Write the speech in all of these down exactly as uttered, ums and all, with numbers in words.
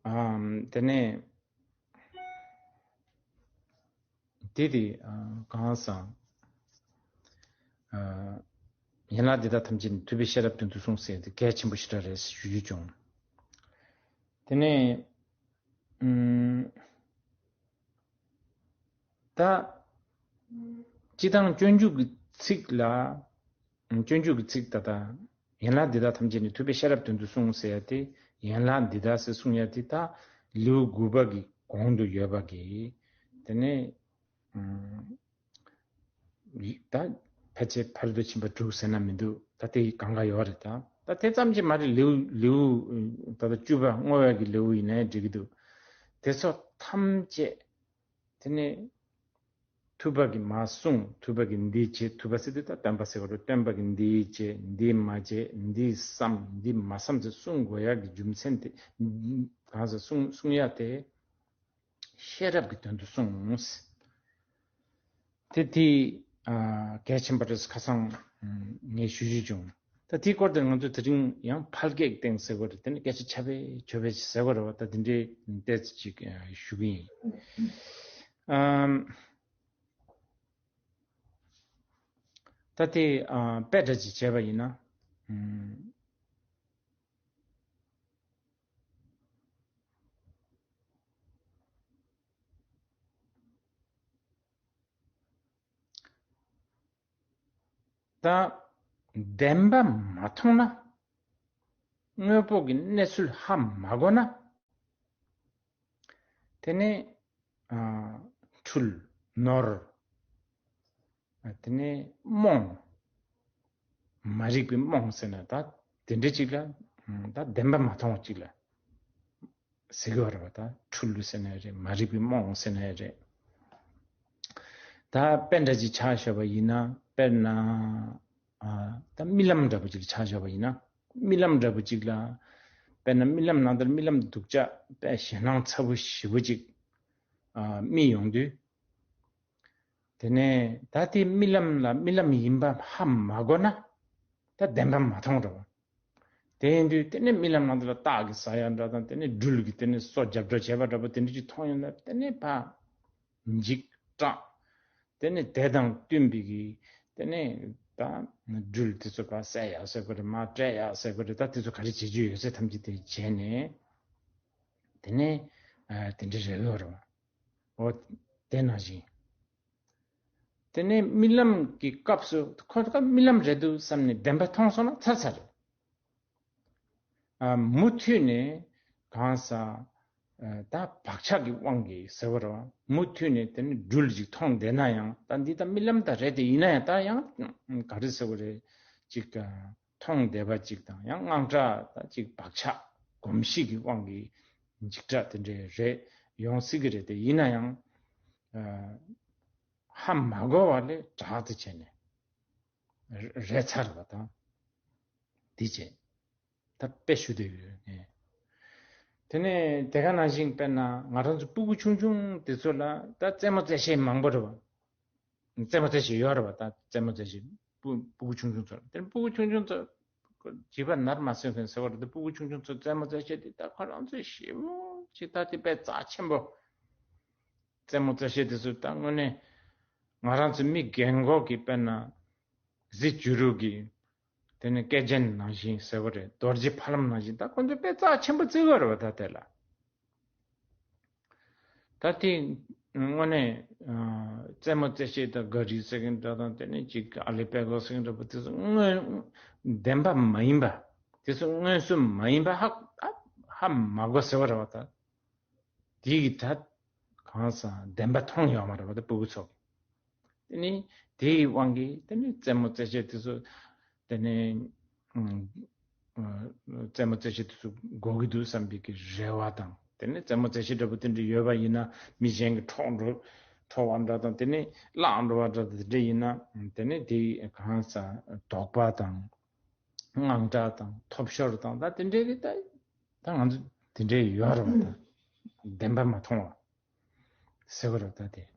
ཨམ། དེ་ནས་དེ་དེ་ཨ། གང་ཟག་ཨ། ཡན་ལག་འདི་དག་ཐམས་ཅད་ནི་ཐུབ་པས་ཤེས་རབ་དོན་དུ་གསུངས་ཟེར་ཏེ་གལ་ཆེན་པོ་ཞེ་དྲག་རེད་ཞུ་རྒྱུ་བྱུང་། དེ་ནས་ཨམ། ད། སྤྱིར་བཏང་སྤྱོད་འཇུག་གི་ཚིག་ལ། སྤྱོད་འཇུག་གི་ཚིག་ད་ལྟ། ཡན་ལག་འདི་དག་ཐམས་ཅད་ནི་ཐུབ་པས་ཤེས་རབ་དོན་དུ་གསུངས་ཟེར་ཡ་དེ། ཡན་ལག་འདི་དག་ཟེར་གསུང་ཡ་དེ་ད་ལེའུ་དགུ་པ་གི་གོང་དུ་ཡོད་པ་གི། དེ་ནས་ཨ། ད་ཕལ་ཆེར་ཕ་རོལ་ཏུ་ཕྱིན་པ་དྲུག་ཟེར་ན་མི་འདུག་ད་དེ་གང་ག་ཡོད་རེད་ད། ད་དེ་ཙམ་གྱིས་མ་རེད། ལེའུ་ལེའུ་ད་ལྟ་བཅུ་པ་བསྔོ་བའི་གི་ལེའུ་ཡིན་ནའི་འགྲིག་གི་འདུག་དེ་ཚོ་ཐམས་ཅད། དེ་ནས་ཐུབ་པ་གིས་མ་གསུངས། ཐུབ་པ་གིས་འདི་བྱེད། ཐུབ་པ་ཟེར་དུས་ད་སྟོན་པ་ཟེར་བ་རེད། སྟོན་པ་གིས་འདི་བྱེད། འདི་མ་བྱེད། འདི་བསམ། འདི་མ་བསམ་ཟེར་གསུང་དགོས་ཡག་གི་རྒྱུ་མཚན་དེ། གང་ཟེར་གསུང་གསུང་ཡག་དེ་ཤེས་རབ་ཀྱི་དོན་དུ་གསུངས། དེ་དེ་ཨ། གལ་ཆེན་པོ་རེད། ཁ་སང་ངས་ཞུ་རྒྱུ་བྱུང་། ད་དེའི་སྐོར་དེར་ང་ཚོས་དེ་རིང་ཡང་ཕལ་སྐད་སྟེང་ཟེར་བ་རེད། དེ་ནི་སྐད་ཆ་ཁྱབ་པས་ཆོད་པས་ཟེར་བ་རེད་བ། ད་དེ་འདྲའི་ཏོག་ཙམ་ཅིག་ཞུ་གི་ཡིན། ཨམ། ད་དེ་ཨ། དཔེ་འདྲ་ཅིག་བྱས་པ་ཡིན་ན། ཨམ། ད་བདེན་པ་མ་མཐོང་ན། དངོས་པོ་གི་གནས་ཚུལ་ཧ་མ་གོ་ན། དེ་ནས་ཨ། འཁྲུལ། ནོར། ཨ། དེ་ནས་རྨོངས། མ་རིག་པའི་རྨོངས་ཟེར་ན་ད་དེ་འདྲ་ཅིག་ལ། ཨ། ད་བདེན་པ་མ་མཐོང་བ་ཅིག་ལ་ཟེར་གྱི་ཡོད་རེད་བ། ད་འཁྲུལ་ཟེར་ན་ཡང་རེད། མ་རིག་པའི་རྨོངས་ཟེར་ན་ཡང་རེད། ད་དཔེ་འདྲ་ཅིག་ཆ་བཞག་པ་ཡིན་ན། དཔེར་ན། ཨ། ད་རྨི་ལམ་འདྲ་པོ་ཅིག་ཆ་བཞག་པ་ཡིན་ན། རྨི་ལམ་འདྲ་པོ་ཅིག་ལ། དཔེར་ན་རྨི་ལམ་ནང་ལྟར་རྨི་ལམ་སྡུག་ཅག་དཔེ་ཞེད་སྣང་ཚ་པོ་ཞེ་པོ་ཅིག་ཨ། རྨིས་ཡོང་དུས། དེ་ནས་ད་དེ་རྨི་ལམ་ལ་རྨི་ལམ་ཡིན་པ་ཧ་མ་གོ་ན། ད་བདེན་པ་མ་མཐོང་འགྲོ་བ། དེ་ཡིན་དུས་དེ་ནས་རྨི་ལམ་ནང་དུ་ལ་སྟག་གི་ཟ་ཡ་འདྲ་དང་། དེ་ནས་སྦྲུལ་གྱིས་དེ་ནས་སོ་རྒྱབ་འགྲོ་བྱས་པ་འདྲ་པོ་དེ་འདྲ་ཅིག་མཐོང་ཡོང་ན། དེ་ནས་ཕར་འཇིགས་སྐྲག་དེ་ནས་དེ་དང་བསྟུན་པའི་གི། དེ་ནས་ད་སྦྲུལ་དེ་ཚོ་ཕར་བསད་ཡག་ཟེར་དགོས་རེད། མར་བསྐྲད་ཡག་ཟེར་དགོས་རེད། ད་དེ་ཚོ་ག་རེ་བྱེད་རྒྱུ་ཡོད་ཚད་ཐམས་ཅད་དེ་བྱས་ནས། དེ་ནས་ཨ། དེ་འདྲ་རེད་ལོ་རེད་བ། འོ། དེ་ནང་བཞིན། དེ་ནས་རྨི་ལམ་གྱི་སྐབས་སུ་ཁོ་ད་རྨི་ལམ་རེད་འདུག་བསམ་ནས་བདེན་པ་མཐོང་སོང་ན་ཚར་ཚར་རེད། ཨ། མུ་མཐུད་ནས་གང་ཟག་ཨ། ད་བག་ཆགས་ཀྱི་དབང་གིས་ཟེར་བ་རེད་བ། མུ་མཐུད་ནས་དེ་ནས་སྦྲུལ་ཅིག་མཐོང་བསྡད་ན་ཡང་། ད་འདི་ད་རྨི་ལམ་ད་རེད་དེ། ཡིན་ན་ཡང་ད་ཡང་ག་རེ་ཟེར་བ་རེད། ཅིག་ཨ། མཐོང་བསྡད་པ་ཅིག་དང་། ཡང་དངངས་སྐྲག་ད་ཅིག་བག་ཆགས་གོམས་གཤིས་ཀྱི་དབང་གིས་འཇིགས་སྐྲག་དེ་འདྲ་རེད། ཡོང་སྲིད་ཀྱི་རེད་དེ། ཡིན་ན་ཡང་ཨ། ཧ་མ་གོ་བ་ལས་དྲག་ཏུ་བྱས་ནས་རེད་ཚར་བ་དང་། དེ་བྱས། ད་དཔེ་ཞུ་བསྡད་ཡོད་ངས། དེ་ནས་དེ་ག་ནང་བཞིན་དཔེར་ན་ང་རང་ཚོ་སྤུ་གུ་ཆུང་ཆུང་དེ་ཚོ་ལ་ད་རྩེད་མོ་རྩེ་བྱེད་མང་པོ་རེད་བ། རྩེད་མོ་རྩེ་བྱེད་ཡོད་རེད་བ། ད་རྩེད་མོ་རྩེ་བྱེད་སྤུ་སྤུ་གུ་ཆུང་ཆུང་ཚོ་ལ། དེ་སྤུ་གུ་ཆུང་ཆུང་ཚོ་བྱིས་པ་ནར་མ་སོན་མཁན་ཟེར་བ་རེད། ད་སྤུ་གུ་ཆུང་ཆུང་ཚོ་རྩེད་མོ་རྩེ་བྱེད་དེ་ད་ཁོ་རང་ཚོས་ཞེ་པོ་ཅིག་ད་དེ་དཔེ་རྩ་ཆེན་པོ། རྩེད་མོ་རྩེ་བྱེད་དེ་ཚོ་ད་དངོས་གནས་ང་རང་ཚོ་མི་རྒན་གོག་གི་དཔེར་ན་གཟི་བྱུ་རུ་གི། དེ་ནས་སྐེ་རྒྱན་ནང་བཞིན་ཟེར་བ་རེད། རྡོ་རྗེ་ཕ་ལམ་ནང་བཞིན་ད་ཁོ་ཚོས་དཔེ་རྩ་ཆེན་པོ་བརྩི་གི་རེད་བ། ད་དེ་ལ། ད་དེ་དངོས་གནས་ཨ། རྩེད་མོ་རྩེ་བྱེད་ད་ག་རི་ཟེར་མཁན་འདྲ་དང་། དེ་ནས་ཅིག་ཨ་ལི་པེ་གོ་ཟེར་མཁན་འདྲ་པོ་དེ་ཚོ་དངོས་བདེན་པ་མ་ཡིན་པ། དེ་ཚོ་མངོན་སུམ་མ་ཡིན་པ་ཧ་ཧ་མ་གོ་ཟེར་བ་རེད་བ། ད། དེ་གི་ད་གང་ཟག་བདེན་པ་མཐོང་ཡོད་མ་རེད་བ། ད་སྤུ་གུ་ཚོ་གི། དེ་ནི་དེའི་དབང་གིས་དེ་ནི་རྩེད་མོ་རྩེ་བྱེད་དེ་ཚོ། དེ་ནི་ཨ། རྩེད་མོ་རྩེ་བྱེད་དེ་ཚོ་དགོས་ཀྱི་འདུག་བསམ་པའི་གི་རེ་བ་དང་། དེ་ནི་རྩེད་མོ་རྩེ་བྱེད་འདྲ་པོ་དེ་འདྲ་ཡོད་པ་ཡིན་ན། མི་གཞན་གྱིས་འཕྲོག་འགྲོ་འཕྲོག་པ་འདྲ་དང་། དེ་ནི་བརླག་འགྲོ་བ་འདྲ་དང་། དེ་འདྲ་ཡིན་ན་དེ་ནི་དེའི་གང་ཟག་དོགས་པ་དང་། དངངས་སྐྲག་དང་ཐོབ་ཤོར་དང་། ད་དེ་འདྲའི་གི་ད་ད་ང་ཚོ་དེ་འདྲའི་ཡོད་རེད་བ། ད་བདེན་པ་མ་མཐོང་བ་ཟེར་བ་རེད་ད་དེ།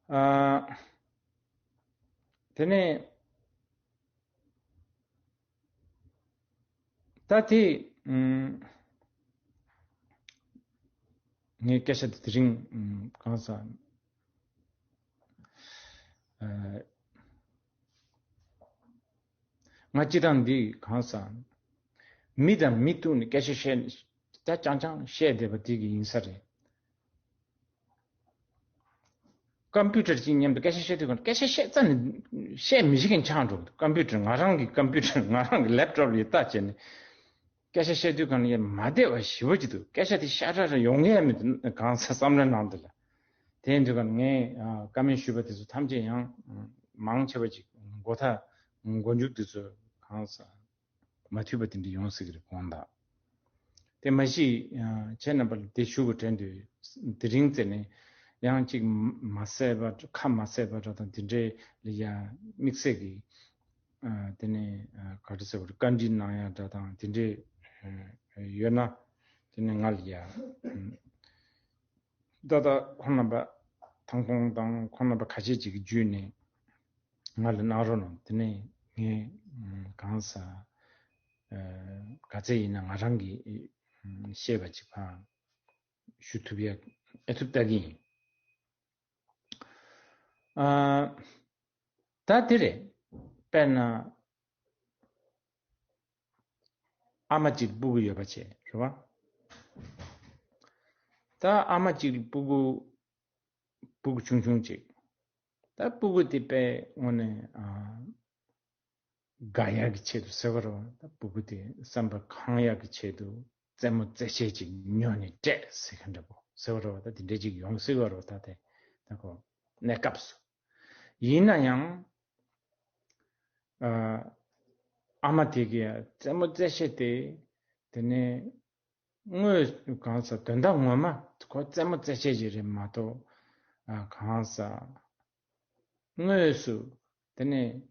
ཨ། དེ་ནས་ད་དེ་ཨུམ། ངའི་སྐད་ཆ་དེ་དེ་རིང་གང་ཟག་ང་སྤྱི་བཏང་འདི་གང་ཟག་མི་དང་མི་ཐུག་ནས་སྐད་ཆ་བཤད་ད་ཅང་ཅང་བཤད་བསྡད་པ་དེ་གི་ཡིན་ས་རེད། ཀམ་པུ་ཊར་གཅིག་མཉམ་དུ་སྐད་ཆ་བཤད་དུས་གང་སྐད་ཆ་བཤད་རྩ་ནས་བཤད་མི་ཤེས་མཁན་ཆགས་འགྲོ་གི་འདུག་ཀམ་པུ་ཊར་ང་རང་གི་ཀམ་པུ་ཊར་ང་རང་གི་ལེབ་ཊོབ་ལ་ཡི་ལྟ་བྱས་ནས་སྐད་ཆ་བཤད་དུས་གང་ཡང་མ་བདེ་བ་ཞེ་པོ་ཅིག་འདུག་སྐད་ཆ་དེ་ཤ་ཁྲག་ར་ཡོང་ངེས་མི་འདུག་གང་ཟག་བསམ་བློའི་ནང་དུ་ལ། དེ་ཡིན་དུས་གང་ངས་བཀའ་མོལ་ཞུས་པ་དེ་ཚོ་ཐམས་ཅད་ཡང་མང་ཆེ་བ་ཅིག་མགོ་ཐག་མགོ་མཇུག་དེ་ཚོ་གང་ཟག་མ་ཐུབ་པ་དེ་འདྲ་ཡོང་སྲིད་ཀྱི་རེད་དགོངས་དག་དེ་མ་གཞི་ཁྱེད་རྣམ་པ་ལ་དེ་ཞུ་དགོས་དྲན་དུས་དེ་རིང་ཙམ་ནས་ཡང་གཅིག་མ་བསད་པ་ཁ་མ་བསད་པ་འདྲ་དང་དེ་འདྲའི་ལ་ཡང་དམིགས་བསལ་གྱི་དེ་ནས་ག་རེ་ཟེར་བ་རེད་བཀའ་འདྲི་གནང་ཡ་འདྲ་དང་དེ་འདྲའི་ཡོད་ན་དེ་ནས་ང་ལ་ཡ་ད་ལྟ་ཁོང་རྣམ་པ་ཐང་ཁོང་དང་ཁོང་རྣམ་པ་ཁ་ཤས་ཅིག་གིས་བརྒྱུད་ནས། ང་ལ་གནང་རོགས་གནང་། དེ་ནས་ངས་གང་ཟག་ག་ཚད་ཡིན་ན་ང་རང་གིས་ཤེས་པ་ཅིག་ཕར་ཞུ་ཐུབ་ཡ་ཨེ་ཐུབ་ལྟ་གི་ཡིན། ད་དེ་རེད། དཔེར་ན། ཨ་མ་གཅིག་སྤུ་གུ་ཡོད་པ་བྱས་རེད་བ། ད་ཨ་མ་གཅིག་སྤུ་གུ་སྤུ་གུ་ཆུང་ཆུང་གཅིག་ད་སྤུ་གུ་དེ་དཔེ་དངོས་གནས་དགའ་ཡག་གི་ཆེད་དུ་ཟེར་བ་རེད་བ། ད་སྤུ་གུ་དེ་བསམ་པ་གང་ཡག་གི་ཆེད་དུ་རྩེད་མོ་རྩེད་ཆས་ཅིག་ཉོས་ནས་སྤྲད་ཟེར་མཁན་འདྲ་པོ་ཟེར་བ་རེད་བ། ད་དེ་འདྲས་ཅིག་ཡོང་སྲིད་བ་རེད་བ། ད་དེ་ད་ཁོ་གནས་སྐབས་སུ་ཡིན་ན་ཡང་། ཨ་མ་དེ་གིས་རྩེད་མོ་རྩེད་ཆས་དེ་དེ་ནས་དངོས་གང་ཟག་དོན་དག་ངོ་མ་ཁོ་རྩེད་མོ་རྩེད་ཆས་ཅིག་རེད་མ་གཏོགས་གང་ཟག་དངོས་སུ་དེ་ནས་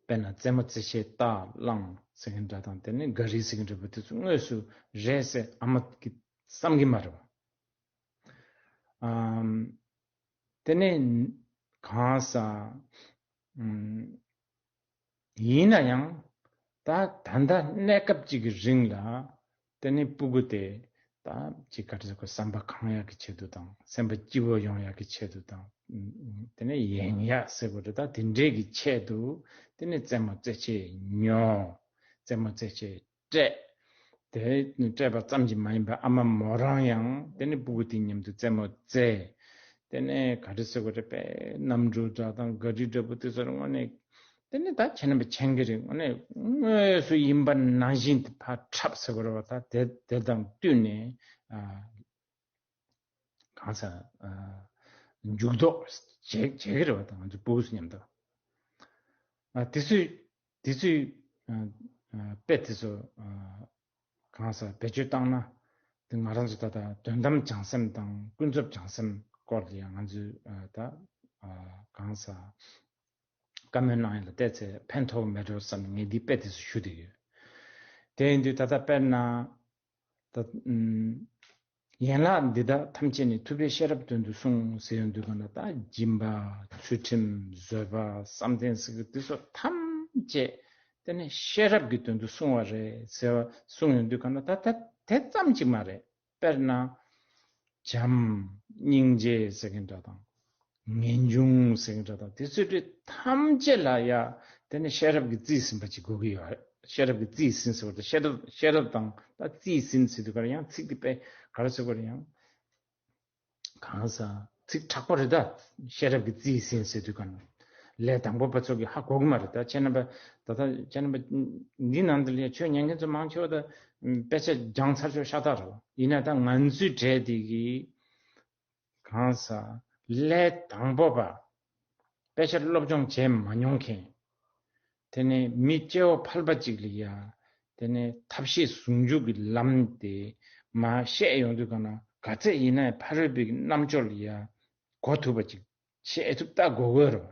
དཔེར་ན་རྩེད་མོ་རྩེད་ཆས་རྟ་གླང་ཟེར་མཁན་འདྲ་དང་དེ་ནས་ག་རི་ཟེར་མཁན་འདྲ་པོ་དེ་ཚོ་དངོས་སུ་རེད་ཟེར་ཨ་མ་གིས་བསམ་གྱི་མ་རེད་བ། ཨམ། དེ་ནས་གང་ཟག་ཨམ། ཡིན་ན་ཡང་ད་ད་ལྟ་གནས་སྐབས་གཅིག་གི་རིང་ལ་དེ་ནས་སྤུ་གུ་དེ་ད་ཅིག་ག་རེ་ཟེར་དགོས་བསམ་པ་གང་ཡག་གི་ཆེད་དུ་དང་བསམ་པ་སྐྱིད་པོ་ཡོང་ཡག་གི་ཆེད་དུ་དང་དེ་ནས་ཡེང་ཡག་ཟེར་དགོས་རེད། ད་དེ་འདྲས་ཀྱི་ཆེད་དུ་དེ་ནས་རྩེད་མོ་རྩེད་ཆས་ཉོ། རྩེད་མོ་རྩེད་ཆས་སྤྲད། དེ་སྤྲད་པ་ཙམ་གྱིས་མ་ཡིན་པར་ཨ་མ་མོ་རང་ཡང་དེ་ནས་སྤུ་གུ་དེ་མཉམ་དུ་རྩེད་མོ་རྩེ། དེ་ནས་ག་རེ་ཟེར་དགོས་རེད་པས་གནམ་གྲུ་འདྲ་དང་ག་རི་འདྲ་པོ་དེ་ཚོར་དངོས་གནས་དེ་ནས་ད་ཁྱེད་རྣམ་པས་མཁྱེན་གྱི་རེད། དངོས་གནས་དངོས་སུ་ཡིན་པ་ནང་བཞིན་དུ་ཕར་འཁྲབ་ཟེར་དགོས་རེད་བ། ད་དེ་དེ་དང་བསྟུན་ནས་ཨ། གང་ཟག་ཨ། འཇུག་ལྡོག་བྱེད་བྱེད་ཀྱི་རེད་བ། ད་ང་ཚོ་སྤུ་གུ་ཚོ་མཉམ་དུ་ཨ། དེ་ཚོས་དེ་ཚོས་ཨ། ཨ། དཔེ་དེ་ཚོ་ཨ། གང་ཟག་བེད་སྤྱོད་བཏང་ན་དེ་ང་རང་ཚོ་ད་ལྟ་དོན་དམ་བྱང་སེམས་དང་ཀུན་རྫོབ་བྱང་སེམས་སྐོར་ལ་ཡང་ང་ཚོས་ཨ། ད་ཨ། གང་ཟག་བཀའ་མོལ་གནང་ཡ་ལ་བལྟས་ཚེ་ཕན་ཐོགས་མེད་འགྲོ་བསམ་ནས་ངས་འདི་དཔེ་དེ་ཚོ་ཞུ་བསྡད་ཡོད། དེ་ཡིན་དུས་ད་ལྟ་དཔེར་ན། ད་ཨུམ། ཡན་ལག་འདི་དག་ཐམས་ཅད་ནི་ཐུབ་པས་ཤེས་རབ་དོན་དུ་གསུངས་ཟེར་ཡོང་དུས་གང་ལ་ད་སྦྱིན་པ་ཚུལ་ཁྲིམས་བཟོད་པ་བསམ་གཏན་ཟེར་གི་འདི་ཚོ་ཐམས་ཅད་དེ་ནི་ཤེས་རབ་ཀྱི་དོན་དུ་གསུངས་པ་རེད་ཟེར་བ་གསུངས་ཡོང་དུས་གང་ལ་ད་ད་དེ་ཙམ་གཅིག་མ་རེད། དཔེར་ན། བྱམས། སྙིང་རྗེ་ཟེར་མཁན་འདྲ་དང་། ངེས་འབྱུང་ཟེར་མཁན་འདྲ་དང་དེ་ཚོའི་གྲས་ཐམས་ཅད་ལ་ཡ་དེ་ནི་ཤེས་རབ་ཀྱིས་རྩིས་ཟིན་པ་ཅིག་དགོས་ཀྱི་ཡོད་རེད། ཤེས་རབ་ཀྱིས་རྩིས་ཟིན་ཟེར་བ་དང་ཤེས་རབ་ཤེས་རབ་དང་ད་རྩིས་ཟིན་ཟེར་དུས་ག་ལ་ཡང་ཚིག་དེ་དཔེ་ག་རེ་ཟེར་དགོས་རེད་ཡང་། གང་ཟག་ཚིག་དྲག་པོ་རེད་ད། ཤེས་རབ་ཀྱིས་རྩིས་ཟིན་ཟེར་དུས་ག་ལ་ལས་དང་པོ་པ་ཚོ་གིས་ཧ་གོ་གི་མ་རེད་ད། ཁྱེད་རྣམ་པ་ད་ལྟ་ཁྱེད་རྣམ་པ་འདི་ནང་དུ་ལ་ཆོས་ཉན་མཁན་ཚོ་མང་ཆེ་བ་ད་དཔེ་ཆ་སྦྱངས་ཚར་ཆོག་ཤ་སྟག་རེད། ཡིན་ན་ད་ང་ཚོའི་གྲས་དེ་གིས་གང་ཟག་ལས་དང་པོ་པ་དཔེ་ཆ་སློབ་སྦྱོང་བྱས་མ་མྱོང་མཁན། དེ་ནས་མི་སྐྱེ་བོ་ཕལ་པ་ཅིག་ལ་ཡ་དེ་ནས་ཐབས་ཤེས་ཟུང་འཇུག་གི་ལམ་དེ་མར་བཤད་ཡོང་དུས་གང་ན་ག་ཚད་ཡིན་ན་ཕ་རོལ་པོའི་རྣམ་དཔྱོད་ལ་ཡ་གོ་ཐུབ་པ་ཅིག་བཤད་ཐུབ་ལྟ་དགོས་དགོས་རེད།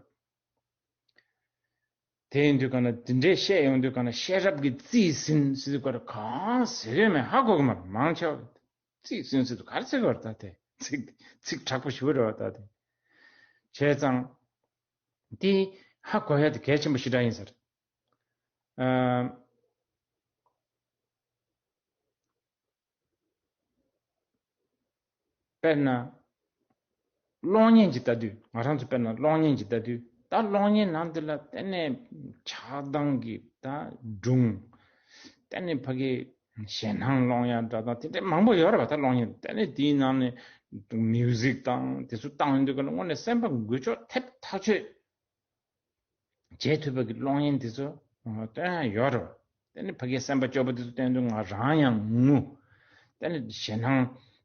དེ་ཡིན་དུས་གང་ན་དེ་འདྲའི་བཤད་ཡོང་དུས་གང་ན་ཤེས་རབ་ཀྱིས་རྩིས་ཟིན་ཟེར་དུས་ག་རེ་གང་ཟེར་ཡོད་མེད་ཧ་གོ་གི་མ་རེད། མང་ཆེ་བ་རྩིས་ཟིན་ཟེར་དུས་ག་རེ་ཟེར་གི་རེད་ད། དེ་ཚིག་ཚིག་དྲག་པོ་ཞེ་པོ་རེད་བ་ད་དེ། བྱས་ཙང་དེ་ཧ་གོ་ཡ་དེ་གལ་ཆེན་པོ་ཞེ་དྲག་ཡིན་ས་རེད། ཨ། དཔེར་ན། གློག་བརྙན་ཅིག་ལྟ་དུས། ང་རང་ཚོ་དཔེར་ན་གློག་བརྙན་ཅིག་ལྟ་དུས། ད་གློག་བརྙན་ནང་དེ་ལ་གཏན་ནས་ཆགས་སྡང་གི་ད་སྒྲུང་། གཏན་ནས་ཕ་གི་ཞེད་སྣང་སློང་ཡ་འདྲ་དང་དེ་འདྲ་མང་པོ་ཡོད་རེད་པ། ད་གློག་བརྙན་གཏན་ནས་དེའི་ནང་ནས་མིའུ་ཟིག་དང་དེ་ཚོ་བཏང་ཡོང་དུས་ག་ལ་དངོས་གནས་སེམས་པ་འགུལ་ཕྱོགས་ཐེབས་ཐག་ཆོད། བྱེད་ཐུབ་པ་གི་གློག་བརྙན་དེ་ཚོ་སྟོན་ཡ་ཡོད་རེད། དེ་ནི་ཕ་གིའི་སེམས་པ་སྐྱོ་པོ་དེ་ཚོ་སྟོན་དུས་ང་རང་ཡང་ངུ། དེ་ནི་ཞེད་སྣང་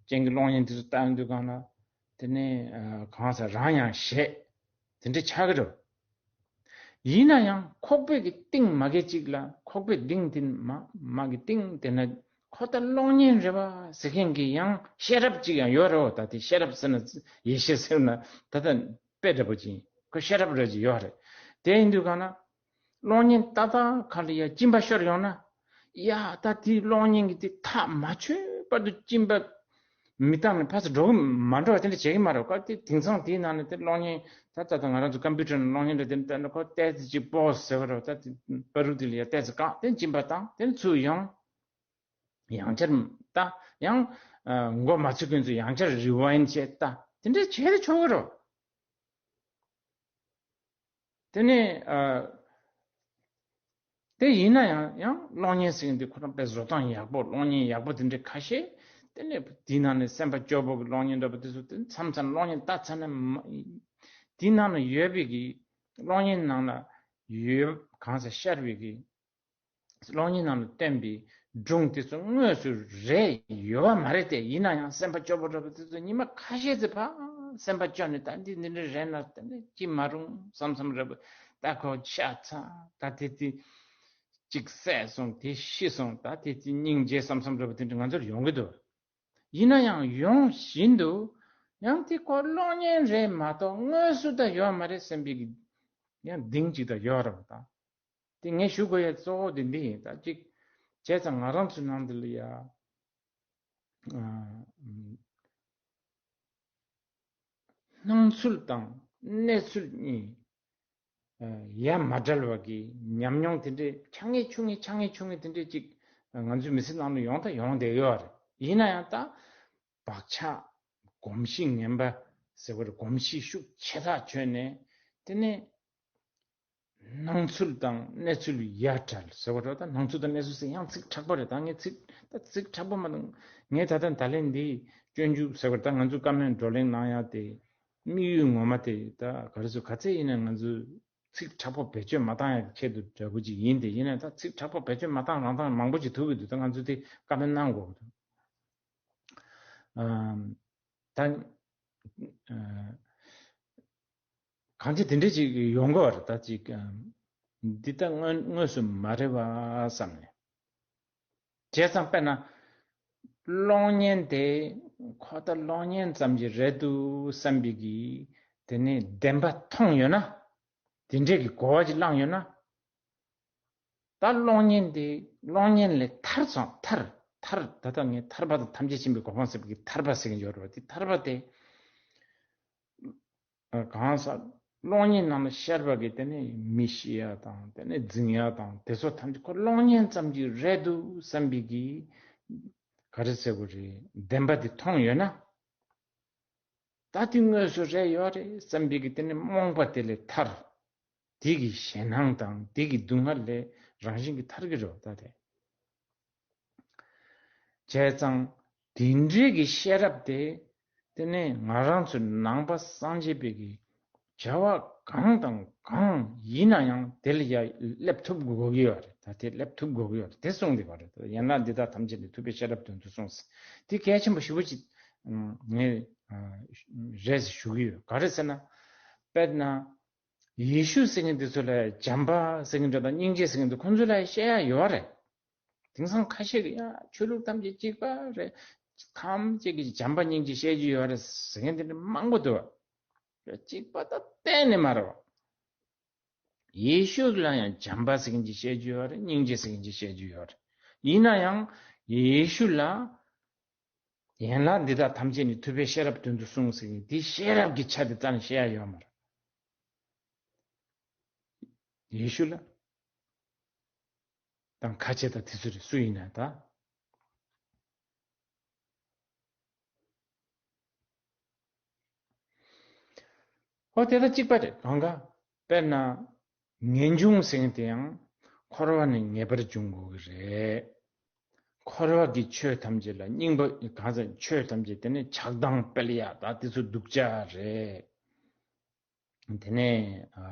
ཅན་གྱི་གློག་བརྙན་དེ་ཚོ་ལྟ་དུས་གང་ལ། དེ་ནི་གང་ཟེར་རང་ཡང་ཞེད། དེ་འདྲ་ཆགས་ཀྱི་རེད། ཡིན་ན་ཡང་ཁོག་པའི་གི་གཏིང་མ་གི་གཅིག་ལ། ཁོག་པའི་གཏིང་དེ་མ་མ་གི་གཏིང་དེ་ན་ཁོ་ད་གློག་བརྙན་རེད་པ་ཟེར་མཁན་གྱི་ཡང་ཤེས་རབ་ཅིག་ཡང་ཡོད་རེད། ད་དེ་ཤེས་རབ་ཟེར་ན་ཡེ་ཤེས་ཟེར་ན་ད་ལྟ་དཔེ་འདྲ་པོ་ཅིག་ཡིན། ཁོ་ཤེས་རབ་རེད་ཅིག་ཡོད་རེད། དེ་ཡིན་དུས་གང་ན། གློག་བརྙན་ཏག་ཏག་ཁ་ལ་ཡ་སྦྱིན་པ་ཤོར་ཡོང་ན། ཡ་ད་དེའི་གློག་བརྙན་གྱི་དེ་ཐག་མ་ཆོད་བར་དུ་སྦྱིན་པ་མི་བཏང་ནས་ཕར་ཚུར་འགྲོ་གི་མ་འགྲོ་བ་དེ་འདྲ་བྱེད་ཀྱི་མ་རེད། ཁོ་དེ་དེང་སང་དེའི་ནང་ནས་དེ་གློག་བརྙན་ད་ད་ལྟ་ང་རང་ཚོ་ཀམ་པུ་ཊར་ནང་གློག་བརྙན་འདྲ་དེ་འདྲ་ལྟ་ན་ཁོ་ཏོག་ཙམ་ཅིག་པོ་ཟེར་བ་རེད། ད་དེ་པ་རུ་དེ་ལ་ཡ་ཏོག་ཙམ་བཀག་དེ་སྦྱིན་པ་བཏང་དེ་ཚུར་ཡོང་། ཡང་བསྐྱར་ལྟ། ཡང་མགོ་མ་ཚོས་མཁན་ཚོས་ཡང་བསྐྱར་རི་ཝའིན་བྱས་ལྟ། དེ་འདྲ་བྱས་ཏེ་ཆོག་གི་རེད། དེ་ནས་ཨ། དེ་ཡིན་ན་ཡང་ཡང་གློག་བརྙན་ཟེར་མཁན་དེ་ཁོ་རང་དཔེ་བཟོ་སྟངས་ཡག་པོ། གློག་བརྙན་ཡག་པོ་དེ་འདྲ་ཁ་ཤས་དེ་ནས་དེའི་ནང་ནས་སེམས་པ་སྐྱོ་པོ་གི་གློག་བརྙན་འདྲ་པོ་དེ་ཚོ་དེ་མཚམས་མཚམས་གློག་བརྙན་ལྟ་ཚར་ན་མ། དེའི་ནང་ན་ཡོད་པའི་གི་གློག་བརྙན་ནང་ལ་ཡོད་གང་ཟེར་ཤར་བའི་གི་གློག་བརྙན་ནང་ལ་བསྟན་པའི་སྒྲུང་དེ་ཚོ་དངོས་སུ་རེད་ཡོད་པ་མ་རེད་དེ། ཡིན་ན་ཡང་སེམས་པ་སྐྱོ་པོ་འདྲ་པོ་དེ་ཚོ་ཉི་མ་ཁ་ཤས་ཙམ་ཕར་སེམས་པ་སྐྱོ་ནས་ད་འདི་འདི་འདྲ་རེད་ན་ད་འདི་ཅི་མ་རུང་བསམ་བསམ་འདྲ་པོ། ད་ཁོ་ཤ་ཚ་ད་དེ་དེ་གཅིག་བསད་སོང་། དེ་ཤི་སོང་། ད་དེ་དེ་སྙིང་རྗེ་བསམ་བསམ་འདྲ་པོ་དེ་འདྲ་ང་ཚོར་ཡོང་གི་འདུག། ཡིན་ན་ཡང་ཡོང་བཞིན་དུ་ཡང་དེ་ཁོ་གློག་བརྙན་རེད་མ་གཏོགས་དངོས་སུ་ད་ཡོད་མ་རེད་བསམ་པའི་གི་ཡང་གདེང་ཅིག་ད་ཡོད་རེད་པ། ད་དེ་ངས་ཞུ་དགོས་ཡ་གཙོ་བོ་དེ་འདི་ཡིན། ད་ཅིག་བྱས་ཙང་ང་རང་ཚོའི་ནང་འདི་ལ་ཡ་ཨ་སྣང་ཚུལ་དང་གནས་ཚུལ་གཉིས་ཡ་མ་བྲལ་བ་གི་ཉམས་མྱོང་དེ་འདྲའི་ཆ་ངེས་ཆུང་ངེས་ཆ་ངེས་ཆུང་ངེས་དེ་འདྲའི་ཅིག་ང་ཚོའི་མི་ཚེ་ནང་ལ་ཡོང་ད་ཡོང་བསྡད་ཡོད་རེད། ཡིན་ན་ཡང་ད་བག་ཆགས་གོམས་གཤིས་ངན་པ་ཟེར་བ་རེད། གོམས་གཤིས་ཤུགས་ཆེ་ཐག་ཆོད་ནས་དེ་ནས་སྣང་ཚུལ་དང་གནས་ཚུལ་ཡ་བྲལ་ཟེར་བ་རེད། ད་སྣང་ཚུལ་དང་གནས་ཚུལ་ཟེར་ཡང་ཚིག་དྲག་པོ་རེད། ད་ངས་ཚིག་ད་ཚིག་དྲག་པོ་མ་གཏོང་། ངས་ད་ལྟ་ད་ལན་འདི་སྤྱོད་འཇུག་ཟེར་བ་རེད། ད་ང་ཚོའི་བཀའ་མོལ་བགྲོ་གླེང་གནང་ཡ་དེ་དམིགས་ཡུལ་ངོ་མ་དེ་ད་ག་རེ་ཟེར་ག་ཚད་ཡིན་ན་ང་ཚོས་ཚིག་དྲག་པོ་བེད་སྤྱོད་མ་བཏང་ཡ་གི་ཆེད་དུ་འདྲ་པོ་ཅིག་ཡིན་ཏེ། ཡིན་ན་ད་ཚིག་དྲག་པོ་བེད་སྤྱོད་མ་བཏང་རང་བཏང་མང་པོ་ཅིག་ཐུག་གི་འདུག། ད་ང་ཚོས་དེ་བཀའ་མོལ་གནང་དགོས་ཀྱི་འདུག། ཨམ། ད་ཨ་གང་ཅི་དེ་འདྲ་ཅིག་ཡོང་གི་རེད། ད་ཅིག་ཨམ། འདི་ད་དངོས་དངོས་སུ་མ་རེད་པ་བསམ་ནས། བྱས་ཙང་དཔེར་ན་གློག་བརྙན་དེ་ཁོ་ད་གློག་བརྙན་ཙམ་གྱི་རེད་འདུག་བསམ་པའི་གི་དེ་ནས་བདེན་པ་མཐོང་ཡོད་ན། དེ་འདྲས་ཀྱི་གོ་བ་ཅིག་བླངས་ཡོད་ན། ད་གློག་བརྙན་དེ་གློག་བརྙན་ལས་ཐར་སོང་། ཐར། ཐར། ད་ལྟ་ངས་ཐར་པ་དང་ཐམས་ཅད་མཁྱེན་པའི་གོ་འཕང་ཟེར་བའི་གི་ཐར་པ་ཟེར་གྱི་ཡོད་རེད་པ། དེ་ཐར་པ་དེ་གང་ཟག་གློག་བརྙན་ནང་ལ་ཤར་བ་གི་དེ་ནས་མི་ཤི་ཡ་དང་དེ་ནས་རྫུན་ཡ་དང་དེ་ཚོ་ཐམས་ཅད་ཁོ་གློག་བརྙན་ཙམ་གྱི་རེད་འདུག་བསམ་པའི་གི་ག་རེ་ཟེར་དགོས་རེད། བདེན་པ་དེ་མཐོང་ཡོད་ན། ད་དེ་དངོས་སུ་རེད་ཡོད་རེད་བསམ་པའི་གི་དེ་ནི་རྨོངས་པ་དེ་ལས་ཐར། དེ་གི་ཞེད་སྣང་དང་དེ་གི་སྡུག་བསྔལ་ལས་རང་བཞིན་གྱིས་ཐར་གི་རེད་ད་དེ། བྱས་ཙང་དེ་འདྲའི་གི་ཤེས་རབ་དེ་དེ་ནི་ང་རང་ཚོའི་ནང་པ་སངས་རྒྱས་པའི་གི་བྱ་བ་གང་དང་གང་ཡིན་ན་ཡང་དེ་ལ་ཡ་སླེབས་ཐུབ་དགོས་ཀྱི་ཡོད་རེད། ད་དེ་སླེབས་ཐུབ་དགོས་ཀྱི་ཡོད་རེད། དེ་གསུངས་བསྡད་པ་རེད། ད་ཡན་ལག་འདི་དག་ཐམས་ཅད་ནི་ཐུབ་པའི་ཤེས་རབ་དོན་དུ་གསུངས། དེ་གལ་ཆེན་པོ་ཞེ་པོ་ཅིག་ངས་རེད་ཞུ་གི་ཡོད། ག་རེ་ཟེར་ན། དཔེར་ན་ཡེ་ཤུ་ཟེར་མཁན་འདི་ཚོ་ལ་བྱམས་པ་ཟེར་མཁན་འདྲ་དང་སྙིང་རྗེ་ཟེར་མཁན་འདི་ཁོང་ཚོ་ལ་བཤད་ཡ་ཡོད་རེད། དེང་སང་ཁ་ཤས་ཀྱིས་ཡ་ཆོས་ལུགས་ཐམས་ཅད་གཅིག་པ་རེད། ཐམས་ཅད་ཀྱིས་བྱམས་པ་སྙིང་རྗེ་བཤད་རྒྱུ་ཡོད་རེད་ཟེར་མཁན་དེ་འདྲ་མང་པོ་འདུག། གཅིག་པ་ད་གཏན་ནས་མ་རེད་པ། ཡེ་ཤུ་ལ་ཡང་བྱམས་པ་ཟེར་མཁན་ཅིག་བཤད་རྒྱུ་ཡོད་རེད། སྙིང་རྗེ་ཟེར་མཁན་ཅིག་བཤད་རྒྱུ་ཡོད་རེད། ཡིན་ན་ཡང་ཡེ་ཤུ་ལ་ཡན་ལག་འདི་དག་ཐམས་ཅད་ནི་ཐུབ་པའི་ཤེས་རབ་དོན་དུ་གསུངས་ཟེར་མཁན་དེ་ཤེས་རབ་ཀྱི་ཆ་དེ་རྩ་ནས་བཤད་ཡ་ཡོད་མ་རེད། ཡེ་ཤུ་ལ་དང་ཁ་ཆེ་དང་དེ་ཚོ་རེད། སུ་ཡིན་ན་ད། ཨོ་དེ་ལ་གཅིག་པ་རེད། གང་ག་དཔེར་ན་ངེས་འབྱུང་ཟེར་མཁན་དེ་ཡང་འཁོར་བ་ནས་ངེས་པར་འབྱུང་དགོས་ཀྱི་རེད། འཁོར་བ་གི་ཆོས་ཐམས་ཅད་ལ་སྙིང་པོ་གང་ཟག་ཆོས་ཐམས་ཅད་དེ་ནི་ཆགས་སྡང་སྤེལ་ཡ་ད་དེ་ཚོ་སྡུག་ཅག་རེད། དེ་ནས་ཨ།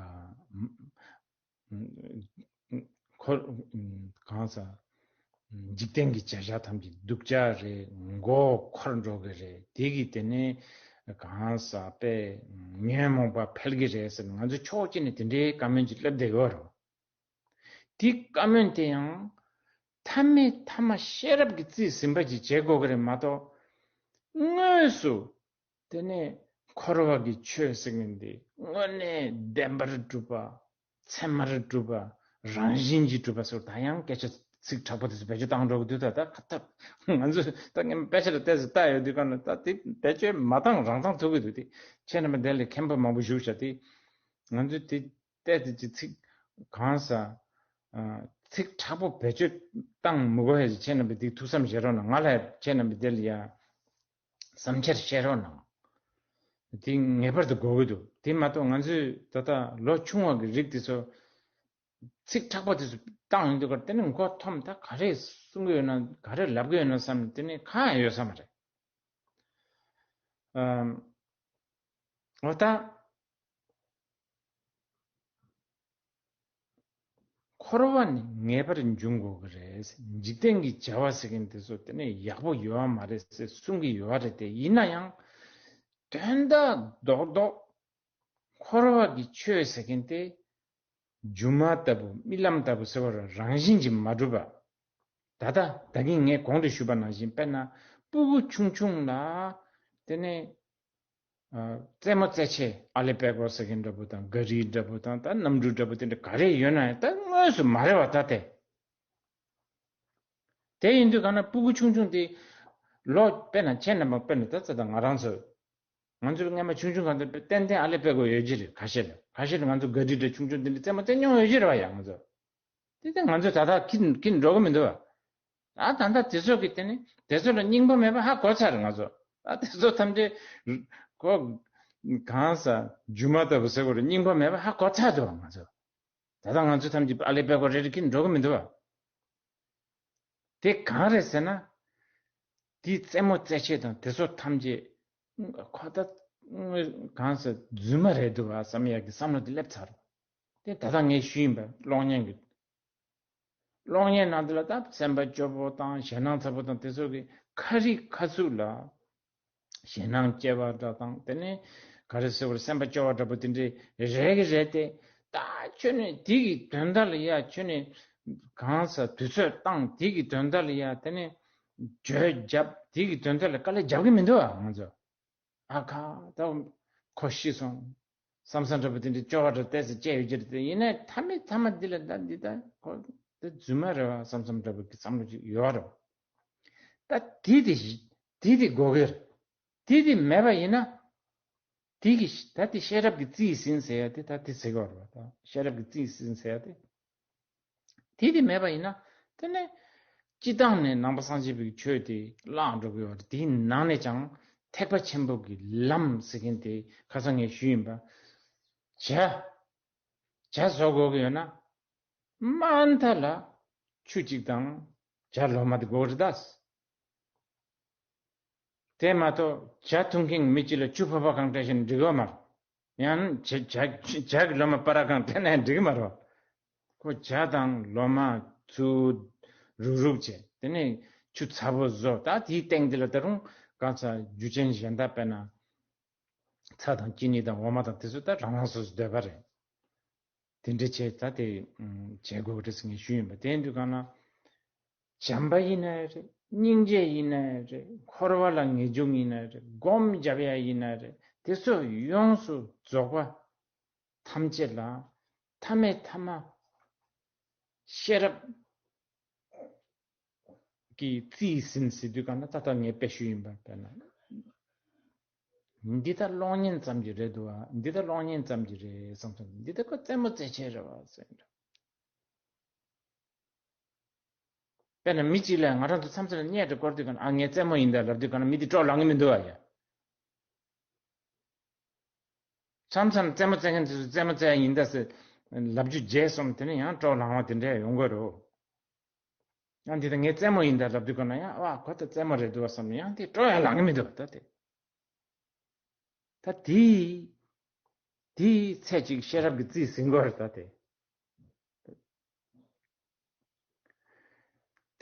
འཁོར་གང་ཟག་འཇིག་རྟེན་གྱི་བྱ་བཞག་ཐམས་ཅད་སྡུག་ཅག་རེད། མགོ་འཁོར་འགྲོ་གི་རེད། དེ་གི་དེ་ནས་གང་ཟག་པས་ཉོན་མོངས་པ་འཕེལ་གི་རེད་ཟེར་ནས་ང་ཚོ་ཕྱོགས་གཅིག་ནས་དེ་འདྲའི་བཀའ་མོལ་ཅིག་སླེབས་བསྡད་ཡོད་རེད། དེ་བཀའ་མོལ་དེ་ཡང་མཐའ་མའི་མཐའ་མ་ཤེས་རབ་ཀྱིས་རྩིས་ཟིན་པ་ཅིག་བྱེད་དགོས་ཀྱི་རེད་མ་གཏོགས། དངོས་སུ་དེ་ནས་འཁོར་བ་གི་ཆོས་ཟེར་མཁན་དེ་དངོས་གནས་བདེན་པར་གྲུབ་པ། ཚད་མར་གྲུབ་པ། རང་བཞིན་གྱིས་གྲུབ་པ་སོགས་ད་ཡང་སྐད་ཆ་ཚིག་དྲག་པོ་དེ་ཚོ་བེད་སྤྱོད་བཏང་འགྲོ་གི་འདུག་ད་ད་ད་ང་ཚོས་ད་ངས་དཔེ་ཆ་ལ་བལྟས་ཚེ་ལྟ་ཡོད་དུས་གང་ལ་ད་དེ་བེད་སྤྱོད་མ་བཏང་རང་བཏང་ཐུབ་ཀྱི་འདུག་དེ་ཁྱེད་རྣམ་པ་དེ་ལས་མཁན་པོ་མང་པོ་བཞུགས་བྱ་དེ་ང་ཚོས་དེ་བལྟས་དེ་ཅི་ཚིག་གང་ཟ། ཚིག་དྲག་པོ་བེད་སྤྱོད་བཏང་མི་དགོས་ཡ་ཅིག་ཁྱེད་རྣམ་པས་དེ་ཐུགས་བསམ་བཞེས་རོགས་གནང་། ང་ལ་ཁྱེད་རྣམ་པས་དེ་ལ་ཡ་བསམ་འཆར་བཤད་རོགས་གནང་། དེ་ངེས་པར་དུ་དགོས་ཀྱི་འདུག་དེ་མ་གཏོགས་ང་ཚོས་ད་ལྟ་ལོ་ཆུང་བ་གི་རིགས་དེ་ཚོ་ཚིག་དྲག་པོ་དེ་ཚོ་བཏང་ཡོང་དུས་ཀར་དེ་ནི་མགོ་འཐོམ། ད་ག་རེ་གསུང་གི་ཡོད་ན་ག་རེ་ལབ་གི་ཡོད་ན་བསམ་དེ་ནི་གང་ཡང་ཡོད་ས་མ་རེད། ཨམ། འོ་ད། འཁོར་བ་ནི་ངེས་པར་འབྱུང་དགོས་ཀྱི་རེད། འཇིག་རྟེན་གྱི་བྱ་བ་ཟེར་མཁན་དེ་ཚོ་དེ་ནས་ཡག་པོ་ཡོད་མ་རེད་ཟེར་གསུང་གི་ཡོད་རེད་དེ། ཡིན་ན་ཡང་དོན་དག་རྡོག་རྡོག་འཁོར་བ་གི་ཆོས་ཟེར་མཁན་དེ་སྒྱུ་མ་ལྟ་བུ་རྨི་ལམ་ལྟ་བུ་ཟེར་བ་རང་བཞིན་གྱིས་མ་གྲུབ་པ། ད་ལྟ་ད་གིན་ངས་གོང་དུ་ཞུས་པ་ནང་བཞིན་དཔེར་ན་སྤུ་གུ་ཆུང་ཆུང་ལ་དེ་ནས། རྩེད་མོ་རྩེད་ཆས་ཨ་ལེ་པད་ཀོ་ཟེར་མཁན་འདྲ་པོ་དང་ག་རི་འདྲ་པོ་དང་ད་གནམ་གྲུ་འདྲ་པོ་དེ་འདྲ་ག་རེ་ཡོད་ན་ཡང་ད་དངོས་སུ་མ་རེད་བ་ད་དེ། དེ་ཡིན་དུས་གང་ན་སྤུ་གུ་ཆུང་ཆུང་དེ་ལོ་དཔེར་ན་ཁྱེད་རྣམ་པ་དཔེར་ན་ད་ཚ་དང་ང་རང་ཚོ་ང་ཚོ་སྔ་མ་ཆུང་ཆུང་གང་དུ་ཏན་ཏན་ཨ་ལེ་པད་ཀོ་ཡོད་ཀྱི་རེད། ཁ་ཤས་ལ་ཁ་ཤས་ལ་ང་ཚོ་ག་རི་འདྲ་ཆུང་ཆུང་དེ་འདྲ་རྩེད་མོ་རྩེད་མྱོང་ཡོད་ཀྱི་རེད་བ་ཡ་ང་ཚོ། དེ་ལྟར་ང་ཚོས་ད་ལྟ་ཁྱི་ཁྱི་འགྲོ་གི་མི་འདུག་བ། ད་ད་ལྟ་དེ་ཚོ་གི་དེ་ནི་དེ་ཚོ་ལ་སྙིང་པོ་མེད་པ་ཧ་གོ་ཚར་ང་ཚོ། ད་དེ་ཚོ་ཐམས་ཅད་གོ་གང་ས་རྒྱུ་མ་ལྟ་བུ་ཟེར་བ་རེད། སྙིང་པོ་མེད་པ་ཧ་གོ་ཚར་འདུག་བ་ང་ཚོ། ད་ལྟ་ང་ཚོ་ཐམས་ཅད་ཨ་ལེ་པད་ཀོ་རེ་རེ་ཁྱི་འགྲོ་གི་མི་འདུག་བ། དེ་གང་རེད་ཟེར་ན། དེའི་རྩེད་མོ་རྩེད་ཆས་དང་དེ་ཚོ་ཐམས་ཅད་ཁོ་ད་གང་ཟེར་རྫུན་མ་རེད་འདུག་བ་བསམ་ཡག་གི་བསམ་བློ་དེ་སླེབས་ཚར། དེ་ད་ལྟ་ངས་ཞུས་ཡིན་པ་གློག་བརྙན་གྱི། གློག་བརྙན་ནང་དེ་ལ་ད་སེམས་པ་སྐྱོ་པོ་དང་ཞེད་སྣང་ཚ་པོ་དང་དེ་ཚོ་གི་ཁ་རི་ཁ་ཐུག་ལ་ཞེད་སྣང་སྐྱེ་བ་འདྲ་དང་དེ་ནས་ག་རེ་ཟེར་བར་སེམས་པ་སྐྱོ་བ་འདྲ་པོ་དེ་འདྲའི་རེད་གི་རེད་དེ། ད་ཁྱོད་ནས་དེ་གི་དོན་དག་ལ་ཡ་ཁྱོད་ནས་གང་ཟག་དུས་ཚོད་བཏང་དེ་གི་དོན་དག་ལ་ཡ་དེ་ནས་བརྗོད་བརྒྱབ་དེ་གི་དོན་དག་ལ་དཀའ་ལས་རྒྱབ་གི་མི་འདུག་ཨ་ང་ཚོ། ཨ་ཁ་ད་ཁོ་ཤི་སོང་། བསམ་བསམ་འདྲ་པོ་དེ་འདྲའི་སྐྱོ་བ་འདྲ་ཏོག་ཙམ་སྐྱེ་ཡོད་ཀྱི་རེད་དེ། ཡིན་ནའི་མཐའ་མའི་མཐའ་མ་འདི་ལ་ད་འདི་ད་ཁོ་དེ་རྫུན་མ་རེད་བ་བསམ་བསམ་འདྲ་པོ་གི་བསམ་བློ་ཅིག་ཡོད་རེད། ད་དེ་དེ་དེ་དེ་དགོས་ཀྱི་རེད། དེ་དེ་མེད་པ་ཡིན་ན། དེ་གི་ད་དེ་ཤེས་རབ་ཀྱི་རྩིས་ཟིན་ཟེར་ཡ་དེ་ད་དེ་ཟེར་གྱི་ཡོད་རེད་བ། ད་ཤེས་རབ་ཀྱི་རྩིས་ཟིན་ཟེར་ཡ་དེ། དེ་དེ་མེད་པ་ཡིན་ན་དེ་ནས་སྤྱི་བཏང་ནས་ནང་པ་སངས་རྒྱས་པའི་ཆོས་དེ་བརླག་འགྲོ་གི་ཡོད་རེད། དེའི་ནང་ནས་ཀྱང་ཐེག་པ་ཆེན་པོ་གི་ལམ་ཟེར་མཁན་དེ་ཁ་སང་ངས་ཞུས་ཡིན་པ། ཇ་ཇ་བཟོ་དགོས་ཀྱི་ཡོད་ན་དམའ་མཐའ་ལ་ཆུ་གཅིག་དང་ཇ་ལོ་མ་དེ་དགོས་རེད་ད། དེ་མ་གཏོགས་ཇ་འཐུང་མཁན་མི་གཅིག་ལ་ཆུ་ཕོར་པ་གང་སྤྲད་བཞིན་འགྲིག་གི་མ་རེད། ཡང་ཇ་ཇ་ཇ་གི་ལོ་མ་པ་ར་གང་སྤྲད་ན་འགྲིག་གི་མ་རེད། ཁོ་ཇ་དང་ལོ་མ་ཚུར་རུག་རུག་བྱས་དེ་ནས་ཆུ་ཚ་པོ་བཟོ། ད་དེའི་སྟེང་དེ་ལ་ད་རུང་གང་ཚ་རྒྱུ་ཅན་གཞན་དག་དཔེར་ན་ཚྭ་དང་ཅི་ནི་དང་འོ་མ་དང་དེ་ཚོ་ད་རང་རང་སོ་སོའི་འདོད་པ་རེད། དེ་འདྲ་བྱས་ད་དེ་བྱེད་དགོས་རེད་ཟེར་ངས་ཞུས་ཡིན་པ། དེ་ཡིན་དུས་གང་ན། བྱམས་པ་ཡིན་ན་རེད། སྙིང་རྗེ་ཡིན་ན་རེད། འཁོར་བ་ལ་ངེས་འབྱུང་ཡིན་ན་རེད། སྒོམ་རྒྱབ་ཡ་ཡིན་ན་རེད། དེ་ཚོ་ཡོངས་སུ་རྫོགས་པ་ཐམས་ཅད་ལ་མཐའ་མའི་མཐའ་མ་ཤེས་རབ་ཀྱི་རྩིས་ཟིན་ཟེར་དུས་གང་ན་ད་ལྟ་ངས་དཔེ་ཞུས་ཡིན་པ་དཔེར་ན། འདི་ལྟར་གློག་བརྙན་ཙམ་གྱི་རེད་འདུག་ཨ། འདི་ལྟར་གློག་བརྙན་ཙམ་གྱི་རེད་བསམ་སོང་། འདི་ལྟར་ཁོ་རྩེད་མོ་རྩེད་ཆས་རེད་བ་ཟེར་འདྲ། དཔེར་ན་མི་གཅིག་ལ་ང་རང་ཚོ་མཚམས་མཚམས་ལ་བརྙས་འདྲ་བསྐོར་དུས་གང་ཨ་ངས་རྩེད་མོ་ཡིན་ད་ལབ་དུས་གང་ན་མི་དེ་སྤྲོ་ལངས་གི་མི་འདུག་ཨ་ཡ། མཚམས་མཚམས་རྩེད་མོ་རྩེ་མཁན་དེ་ཚོ་རྩེད་མོ་རྩེ་ཡ་ཡིན་ད་ཟེར་ལབ་རྒྱུ་བརྗེད་སོང་། དེ་ནས་ཡང་སྤྲོ་ལངས་པ་དེ་འདྲ་ཡོང་གི་རེད། ཡང་འདི་ལྟར་ངས་རྩེད་མོ་ཡིན་ད་ལབ་དུས་ག་ན་ཡང་ཨ་ཁོ་ད་རྩེད་མོ་རེད་འདུག་བསམ་ནས་ཡང་དེ་སྤྲོ་ཡ་ལངས་གི་མི་འདུག་ད་དེ། ད་དེ་དེའི་ཚད་ཅིག་ཤེས་རབ་ཀྱི་རྩིས་ཟིན་དགོས་རེད་ད་དེ།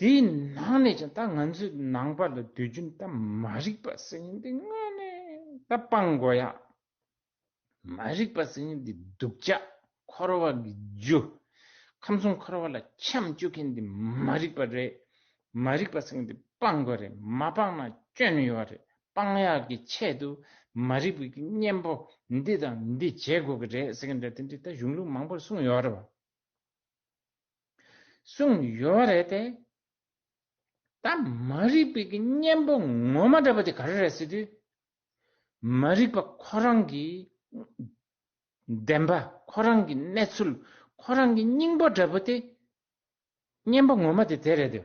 དེའི་ནང་ནས་ཀྱང་ད་ང་ཚོའི་ནང་པ་ལ་དུས་རྒྱུན་ད་མ་རིག་པ་ཟེར་མཁན་དེ་དངོས་གནས་ད་སྤང་དགོས་ཡ། མ་རིག་པ་ཟེར་མཁན་དེ་སྡུག་ཅག་འཁོར་བ་གི་རྒྱུ། ཁམས་གསུམ་འཁོར་བ་ལ་འཁྱམས་བཅུག་མཁན་དེ་མ་རིག་པ་རེད། མ་རིག་པ་ཟེར་མཁན་དེ་སྤང་དགོས་རེད། མ་སྤངས་ན་སྐྱོན་ཡོད་རེད། སྤང་ཡག་གི་ཆེད་དུ་མ་རིག་པའི་གི་གཉེན་པོ་འདི་དང་འདི་བྱེད་དགོས་ཀྱི་རེད་ཟེར་མཁན་དེ་འདྲ་དེ་འདྲ་ད་གཞུང་ལུགས་མང་པོར་གསུངས་ཡོད་རེད་བ། གསུངས་ཡོད་རེད་དེ། ད་མ་རིག་པའི་གི་གཉེན་པོ་ངོ་མ་འདྲ་པོ་དེ་ག་རེ་རེད་ཟེར་དུས། མ་རིག་པ་ཁོ་རང་གི་བདེན་པ་ཁོ་རང་གི་གནས་ཚུལ་ཁོ་རང་གི་སྙིང་པོ་འདྲ་པོ་དེ་གཉེན་པོ་ངོ་མ་དེ་དེ་རེད་དེ།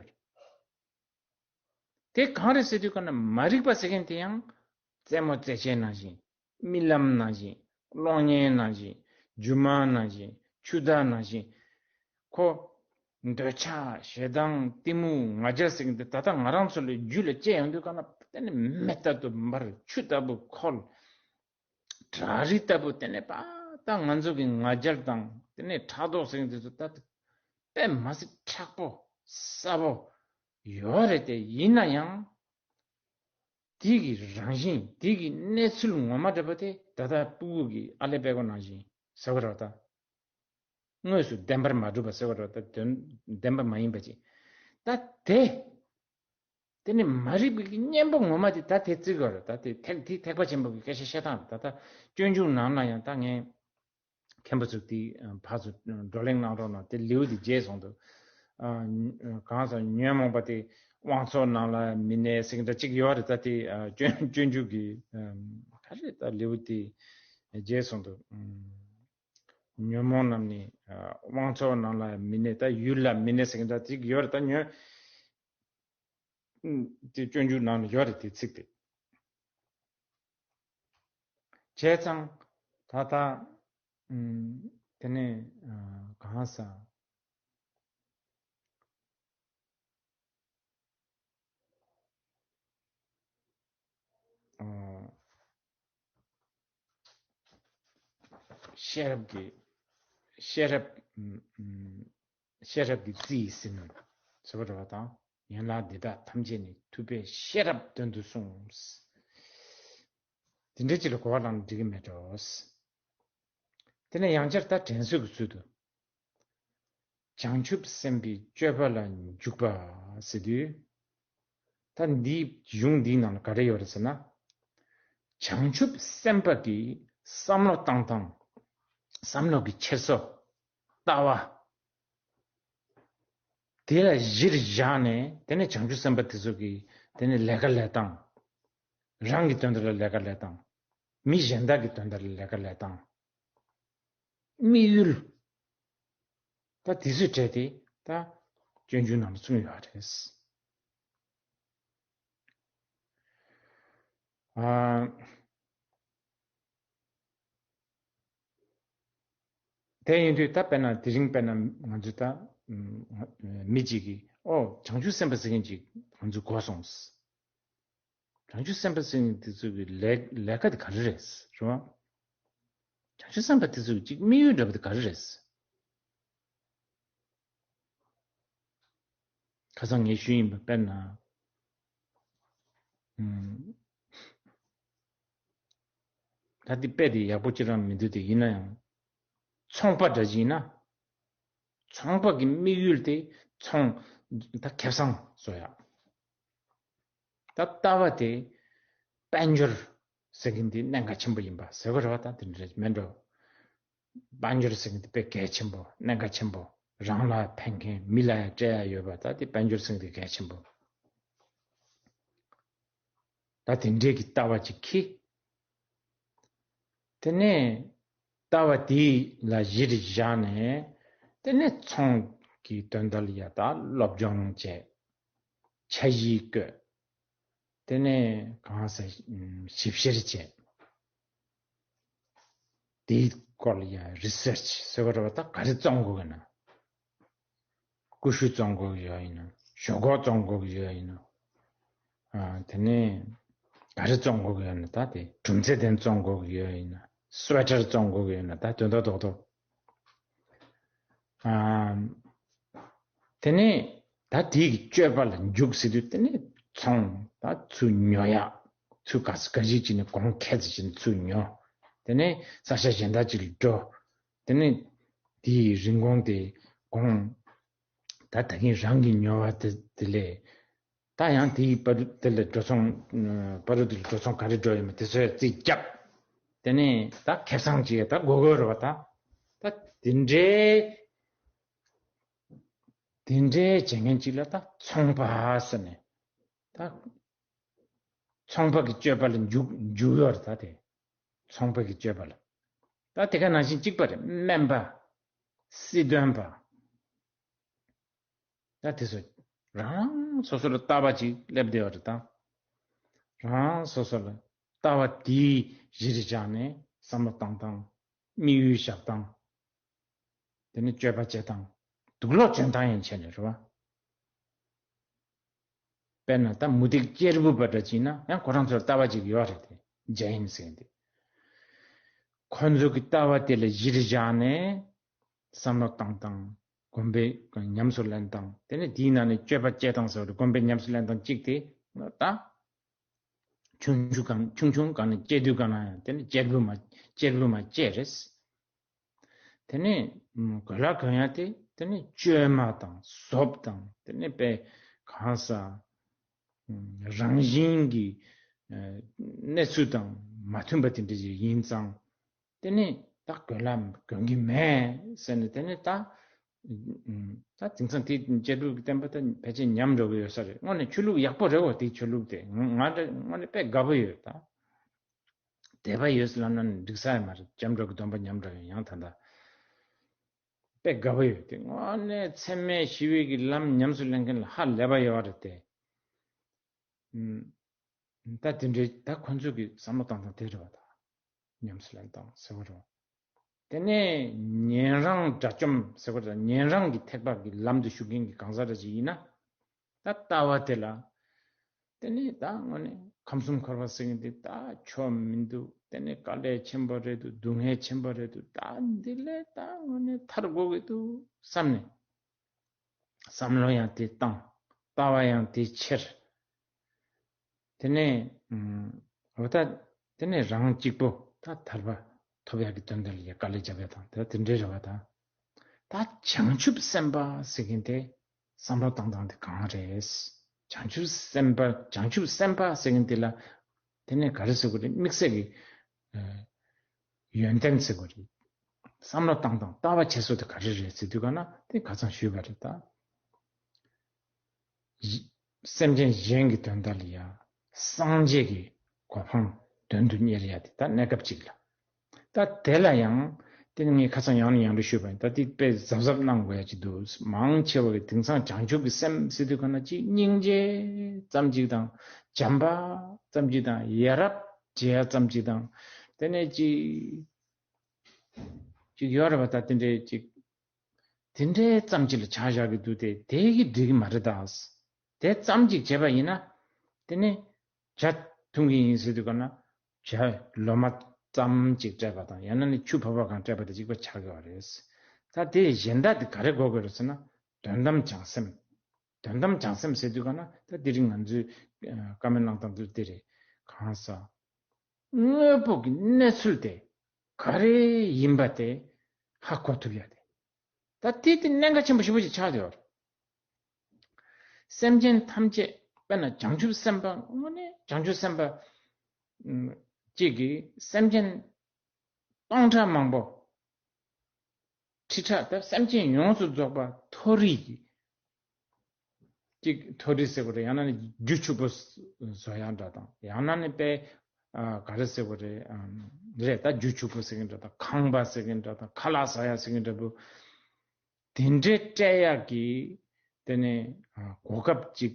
དེ་གང་རེད་ཟེར་དུས་ག་ན་མ་རིག་པ་ཟེར་མཁན་དེ་ཡང་རྩེད་མོ་རྩེད་ཆས་ནང་བཞིན། རྨི་ལམ་ནང་བཞིན། གློག་བརྙན་ནང་བཞིན། སྒྱུ་མ་ནང་བཞིན། ཆུ་ཟླ་ནང་བཞིན། ཁོ་འདོད་ཆགས་ཞེ་སྡང་གཏི་མུག་ང་རྒྱལ་ཟེར་མཁན་དེ་ད་ལྟ་ང་རང་ཚོ་ལ་རྒྱུད་ལ་སྐྱེ་ཡོང་དུས་ག་ན་དེ་ནི་མེ་ལྟ་བུ་འབར། ཆུ་ལྟ་བུ་ཁོལ། བྲག་རི་ལྟ་བུ་དེ་ནས་པ་ད་ང་ཚོ་གི་ང་རྒྱལ་དང་དེ་ནས་ཕྲག་དོག་ཟེར་མཁན་དེ་ཚོ་ད་དཔེ་མ་སྲིད་མཁྲེགས་པོ་གསལ་པོ་ཡོད་རེད་དེ། ཡིན་ན་ཡང་དེ་གི་རང་བཞིན་དེ་གི་གནས་ཚུལ་ངོ་མ་འདྲ་པོ་དེ་ད་ལྟ་སྤུ་གུ་གི་ཨ་ལེ་དཔེ་ཀོ་ནང་བཞིན་ཟེར་བ་རེད་ད། དངོས་སུ་བདེན་པར་མ་གྲུབ་པ་ཟེར་བ་རེད་ད། དོན་བདེན་པ་མ་ཡིན་པ་ཅིག་ད་དེ། དེ་ནི་མ་རིག་པའི་གི་གཉེན་པོ་ངོ་མ་དེ་ད་དེ་བརྩི་དགོས་རེད་ད། དེ་ཐེག་དེ་ཐེག་པ་ཆེན་པོ་གི་སྐད་ཆ་བཤད་སྟངས་རེད་ད། ད་སྤྱོད་འཇུག་ནང་ལ་ཡང་ད་ངས་མཁན་པོ་ཚོ་དེ་ཕར་ཚུར་བགྲོ་གླེང་གནང་རོགས་གནང་། དེ་ལེའུ་དེ་བརྗེད་སོང་འདུག་ཨ་གང་ཟེར་ཉོན་མོངས་པ་དེ་དབང་ཚོགས་ནང་ལ་མི་གནས་ཟེར་གྱི་འདྲ་གཅིག་ཡོད་རེད་ད། དེ་ཨ་སྤྱོད་སྤྱོད་འཇུག་གི་ཨ་ག་རེ་ད་ལེའུ་དེ་བརྗེད་སོང་འདུག་ཨ་ཉོན་མོངས་རྣམས་ནི་ཨ་དབང་ཚོགས་ནང་ལ་མི་གནས། ད་ཡུལ་ལ་མི་གནས་ཟེར་གྱི་འདྲ་གཅིག་ཡོད་རེད་ད། ཉོན་དེ་སྤྱོད་འཇུག་ནང་ལ་ཡོད་རེད་དེ་ཚིག་དེ། བྱས་ཙང་ད་ལྟ་ཨུམ་དེ་ནས་ཨ་གང་ཟེར། ཨ་ཤེས་རབ་ཀྱི་ཤེས་རབ་ཨུམ་ཨུམ་ཤེས་རབ་ཀྱི་རྩིས་ཟིན་ཟེར་བ་རེད་པ་དང་། ཡན་ལག་འདི་དག་ཐམས་ཅད་ནི་ཐུབ་པས་ཤེས་རབ་དོན་དུ་གསུངས། དེ་འདྲ་ཅིག་ལ་གོ་བ་བླངས་ན་འགྲིག་གི་མེད་འགྲོ། དེ་ནས་ཡང་བསྐྱར་ད་དྲན་གསོ་གི་ཚུལ་དུ། བྱང་ཆུབ་སེམས་དཔའི་སྤྱོད་པ་ལ་འཇུག་པ་ཟེར་དུས། ད་འདིའི་གཞུང་འདིའི་ནང་ལ་ག་རེ་ཡོད་རེད་ཟེར་ན། བྱང་ཆུབ་སེམས་དཔའ་གི་བསམ་བློ་བཏང་སྟངས། བསམ་བློ་གི་འཁྱེར་སོ། ལྟ་བ། དེ་ལ་གཞིར་བཞག་ནས་དེ་ནས་བྱང་ཆུབ་སེམས་དཔའ་དེ་ཚོ་གིས་དེ་ནས་ལས་ཀ་ལས་སྟངས། རང་གི་དོན་དག་ལ་ལས་ཀ་ལས་སྟངས། མི་གཞན་དག་གི་དོན་དག་ལ་ལས་ཀ་ལས་སྟངས། དམིགས་ཡུལ། ད་དེ་ཚོའི་གྲས་དེ་ད་སྤྱོད་འཇུག་ནང་ལ་གསུངས་ཡོད་རེད། ཨ། དེ་ཡིན་དུས་ད་དཔེར་ན་དེ་རིང་དཔེར་ན་ང་ཚོས་ད་ཨམ་མི་གཅིག་གིས་ཨོ་བྱང་ཆུབ་སེམས་དཔའ་ཟེར་མཁན་ཅིག་ང་ཚོས་གོ་སོང་། བྱང་ཆུབ་སེམས་དཔའ་ཟེར་མཁན་དེ་ཚོ་གི་ལས་ལས་ཀ་དེ་ག་རེ་རེད་རེད་བ། བྱང་ཆུབ་སེམས་དཔའ་དེ་ཚོ་གི་གཅིག་དམིགས་ཡུལ་འདྲ་པོ་དེ་ག་རེ་རེད། ཁ་སང་ངས་ཞུས་ཡིན་པ་དཔེར་ན། ཨུམ། ད་འདི་དཔེ་དེ་ཡག་པོ་ཅི་རང་མི་འདུག་དེ་ཡིན་ན་ཡང་། ཚོང་པ་འདྲ་ཅིག་ཡིན་ན། ཚོང་པ་གི་དམིགས་ཡུལ་དེ་ཚོང་ད་ཁེ་བཟང་བཟོ་ཡག་ད་ལྟ་བ་དེ་དཔལ་འབྱོར་ཟེར་མཁན་དེ་གནད་འགག་ཆེན་པོ་ཡིན་པ་ཟེར་བ་རེད་བ། ད་དེ་འདྲ་མེད་འགྲོ། དཔལ་འབྱོར་ཟེར་མཁན་དེ་དཔེ་གལ་ཆེན་པོ་གནད་འགག་ཆེན་པོ། རང་ལ་ཕན་མཁན་མི་ལ་ཡང་སྤྲད་ཡ་ཡོད་པ། ད་དེ་དཔལ་འབྱོར་ཟེར་མཁན་དེ་གལ་ཆེན་པོ། ད་དེ་འདྲས་ཀྱི་ལྟ་བ་ཅིག་འཁྱེར། དེ་ནས་ལྟ་བ་དེ་ལ་གཞིར་བཞག་ནས་དེ་ནས་ཚོང་གི་དོན་དག་ལ་ཡ་ད་སློབ་སྦྱོང་བྱས། འཆར་གཞི་བཀོད། དེ་ནས་གང་ཟེར་ཞིབ་བཤེར་བྱས། དེའི་སྐོར་ལ་ཡང་རི་སར་ཆི་ཟེར་བ་རེད་བ། ད་ག་རེ་བཙོང་དགོས་ཀྱི་ན། ཀུ་ཤུ་བཙོང་དགོས་ཀྱི་ཡོད་ཡིན་ན། ཞོག་ཁོག་བཙོང་དགོས་ཀྱི་ཡོད་ཡིན་ན། ཨ་དེ་ནས་ག་རེ་བཙོང་དགོས་ཀྱི་ཡོད་ན། ད་དེ་གྲུམ་ཚད་ལྡན་བཙོང་དགོས་ཀྱི་ཡོད་ཡིན་ན། སུ་ཝེ་ཊར་བཙོང་དགོས་ཀྱི་ཡོད་ན། ད་དོན་དག་རྡོག་རྡོག་ཨ་དེ་ནས་ད་དེའི་གི་སྤྱོད་པ་ལ་འཇུག་ཟེར་དུས། དེ་ནས་ཚོང་ད་ཚུར་ཉོ་ཡག་ཚུར་ག་ག་ཞིག་བྱས་ནས་གོང་ཁེ་ཙམ་བྱས་ནས་ཚུར་ཉོ། དེ་ནས་ས་ཆ་གཞན་དག་ཅིག་ལ་འགྲོ། དེ་ནས་དེའི་རིན་གོང་དེ་གོང་ད་ད་གིན་རང་གིས་ཉོ་བ་དེ་དེ་ལས། ད་ཡང་དེའི་བར་དུ་དེ་ལ་འགྲོ་སོང་། བར་དུ་དེ་ལ་འགྲོ་སོང་ག་རེ་འགྲོ་ཡོད་མེད་དེ་ཚོ་རྩིས་རྒྱབ། དེ་ནས་ད་ཁེ་བཟང་ཅིག་ད་དགོས་དགོས་རེད་བ། ད་ད་དེ་འདྲའི་དེ་འདྲའི་བྱེད་མཁན་ཅིག་ལ་ད་ཚོང་པ་ཟེར་ནས། ད་ཚོང་པ་གི་སྤྱོད་པ་ལ་འཇུག་འཇུག་ཡོད་རེད། ད་དེ་ཚོང་པ་གི་སྤྱོད་པ་ལ། ད་དེ་ག་ནང་བཞིན་གཅིག་པ་རེད། སྨན་པ། སྲིད་དོན་པ། ད་དེ་ཚོ་རང་སོ་སོ་ལ་ལྟ་བ་ཅིག་སླེབས་བསྡད་པ་རེད་ད། རང་སོ་སོ་ལ་ལྟ་བ་དེའི་གཞིར་བཞག་ནས་བསམ་བློ་བཏང་སྟངས། དམིགས་ཡུལ་བཞག་སྟངས། དེ་ནས་སྤྱོད་པ་བྱེད་སྟངས། དུག་ལོག་འཇོན་སྟངས་ཡང་བྱས་ནས་རེད་བ། དཔེར་ན་ད་མུ་སྟེགས་གཅེར་བུ་པ་འདྲ་ཅིག་ན་ཡང་ཁོ་རང་ཚོར་ལྟ་བ་ཅིག་ཡོད་རེད་དེ། ཇེན་ཟེར་དེ། ཁོ་ཚོ་གི་ལྟ་བ་དེ་ལ་གཞིར་བཞག་ནས་བསམ་བློ་བཏང་སྟངས། གོམས་པའི་ཉམས་སུ་ལེན་སྟངས། དེ་ནས་དེའི་ནང་ནས་སྤྱོད་པ་སྤྱད་སྟངས་ཟེར་བ་རེད། གོམས་པའི་ཉམས་སུ་ལེན་སྟངས་གཅིག་དེ་ད། ཆུང་ཆུང་གང་ཆུང་ཆུང་གང་ནས་སྐྱེས་དུས་གང་ན་ཡང་དེ་ནི་གཅེར་བུ་མ་གཅེར་བུ་མ་སྐྱེས་རེད། དེ་ནས་གོས་ལ་གོན་ཡ་དེ་དེ་ནི་བཅོས་མ་དང་བཟོ་བ་དང་། དེ་ནི་དཔེ་གང་ས་རང་བཞིན་གྱི་གནས་ཚུལ་དང་མ་མཐུན་པ་དེ་འདྲ་ཞིག་ཡིན་ཙང་། དེ་ནས་ད་གོས་ལ་གོན་གྱི་མེད་ཟེར་ནས། དེ་ནས་ད་ད་དེང་སང་དེ་གཅེར་བུ་གི་བསྟན་པ་ད་ཕལ་ཆེར་ཉམས་འགྲོ་གི་ཡོད་ས་རེད། དངོས་གནས་ཆོས་ལུགས་ཡག་པོ་རེད་འོ། དེ་ཆོས་ལུགས་དེ་ང་ང་འདྲ་དངོས་གནས་དཔེ་དགའ་པོ་ཡོད་ད། དད་པ་ཡོད་ལབ་ན་འགྲིག་ས་ཡོད་མ་རེད། སྐྱབས་འགྲོ་གི་སྡོམ་པ་ཉམས་འགྲོ་ཡོད། ཡང་ད་ལྟ་དཔེ་དགའ་པོ་ཡོད་དེ། དངོས་གནས་འཚེ་མེད་ཞི་བའི་གི་ལམ་ཉམས་སུ་ལེན་མཁན་ལ་ཧ་ལས་པ་ཡོད་རེད་དེ། ད་དེ་འདྲའི་ད་ཁོ་ཚོ་གི་བསམ་བློ་བཏང་སྟངས་དེ་རེད་བ། ད་ཉམས་སུ་ལེན་སྟངས་ཟེར་བ་རེད། དེ་ནས་ཉན་རང་དགྲ་བཅོམ་ཟེར་བ་རེད། ཉན་རང་གི་ཐེག་པ་གི་ལམ་དུ་ཞུགས་མཁན་གྱི་གང་ཟག་འདྲ་ཅིག་ཡིན་ན། ད་ལྟ་བ་དེ་ལ། དེ་ནས་ད་དངོས་གནས་ཁམས་གསུམ་འཁོར་བ་ཟེར་མཁན་དེ་ད་ཆོ་མི་འདུག་དེ་ནས་དཀའ་ལས་ཆེན་པོ་རེད་འདུག་སྡུག་བསྔལ་ཆེན་པོ་རེད་འདུག་ད་འདི་ལས་ད་དངོས་གནས་ཐར་དགོས་ཀྱི་འདུག་བསམ་ནས། བསམ་བློ་ཡང་དེ་བཏང་། ལྟ་བ་ཡང་དེ་འཁྱེར། དེ་ནས་ཨ་འོ་ད་དེ་ནས་རང་གཅིག་པོ་ད་ཐར་པ་ཐོབ་ཡག་གི་དོན་དག་ལ་ཡ་དཀའ་ལས་རྒྱབ་ཡག་དང་། ད་དེ་འདྲའི་རེ་བ་དང་། ད་བྱང་ཆུབ་སེམས་དཔའ་ཟེར་མཁན་དེ་བསམ་བློ་བཏང་སྟངས་དེ་གང་རེད། བྱང་ཆུབ་སེམས་དཔའ་བྱང་ཆུབ་སེམས་དཔའ་ཟེར་མཁན་དེ་ལ་དེ་ནས་ག་རེ་ཟེར་དགོས་རེད། དམིགས་བསལ་གྱི་ཡོན་ཏན་ཟེར་དགོས་རེད། བསམ་བློ་བཏང་སྟངས་ལྟ་བ་བྱེད་སྲོལ་དེ་ག་རེ་རེད་ཟེར་དུས་ག་ན་དེ་ཁ་སང་ཞུས་པ་རེད་ད། སེམས་ཅན་གཞན་གྱི་དོན་དག་ལ་ཡ། སངས་རྒྱས་ཀྱི་གོ་འཕང་དོན་དུ་གཉེར་ཡ་དེ་ད་གནས་སྐབས་གཅིག་ལ། ད་དེ་ལ་ཡང་དེ་ནི་ངས་ཁ་སང་ཡང་ནས་ཡང་དུ་ཞུས་པ་ཡིན། ད་དེ་དཔེ་གཟབ་གཟབ་གནང་དགོས་ཡ་ཅིག་འདུག་མང་ཆེ་བ་གི་དེང་སང་བྱང་ཆུབ་ཀྱི་སེམས་ཟེར་དུས་ག་ན་ཅིག་སྙིང་རྗེ་ཙམ་ཅིག་དང་། བྱམས་པ་ཙམ་ཅིག་དང་། ཡ་རབས་བྱེད་ཡ་ཙམ་ཅིག་དང་། དེ་ནས་ཅིག་ཅིག་ཡོད་རེད་པ། ད་དེ་འདྲའི་ཅིག་དེ་འདྲའི་ཙམ་ཅིག་ལ་ཆ་བཞག་གི་འདུག་སྟེ། དེ་གི་འགྲིག་གི་མ་རེད་ད། དེ་ཙམ་ཅིག་བྱས་པ་ཡིན་ན། དེ་ནི་ཇ་འཐུང་གི་ཡིན་ཟེར་དུས་ག་ན་ཇ་ལོ་མ་ཙམ་ཅིག་སྤྲད་པ་དང་། ཡང་ན་ནི་ཆུ་ཕོར་པ་གང་སྤྲད་པ་དང་གཅིག་པ་ཆགས་ཀྱི་ཡོད་རེད། ད་དེ་གཞན་དག་དེ་ག་རེ་དགོས་ཀྱི་རེད་ཟེར་ན། དོན་དམ་བྱང་སེམས། དོན་དམ་བྱང་སེམས་ཟེར་དུས་ག་ན་ད་དེ་རིང་ང་ཚོའི་བཀའ་མོལ་གནང་སྟངས་དེ་དེ་རེད། གང་ཟག་དངོས་པོ་གི་གནས་ཚུལ་དེ་ག་རེ་ཡིན་པ་དེ་ཧ་གོ་ཐུབ་ཡ་དེ། ད་དེ་དེ་གནད་འགག་ཆེན་པོ་ཞེ་པོ་ཅིག་ཆགས་བསྡད་ཡོད་རེད། སེམས་ཅན་ཐམས་ཅད། དཔེར་ན་བྱང་ཆུབ་སེམས་དཔའ། དངོས་གནས་བྱང་ཆུབ་སེམས་དཔའ་ཨམ་གཅིག་གིས་སེམས་ཅན་སྟོང་ཕྲག་མང་པོ། ཁྲི་ཕྲག་ད་སེམས་ཅན་ཡོངས་སུ་རྫོགས་པ་མཐོ་རིས་ཀྱི། གཅིག་མཐོ་རིས་ཟེར་བ་རེད། ཡང་ན་ནི་རྒྱུ་ཕྱུག་པོ་བཟོ་ཡག་འདྲ་དང་། ཡང་ན་ནི་དཔེ་ཨ་ག་རེ་ཟེར་བ་རེད། ཨམ་རེད། ད་རྒྱུ་ཕྱུག་པོ་ཟེར་མཁན་འདྲ་དང་། ཁང་པ་ཟེར་མཁན་འདྲ་དང་། ཁ་ལག་ཟ་ཡག་ཟེར་མཁན་འདྲ་པོ། དེ་འདྲའི་སྤྲད་ཡག་གི་དེ་ནས་ཨ་གོ་སྐབས་ཅིག་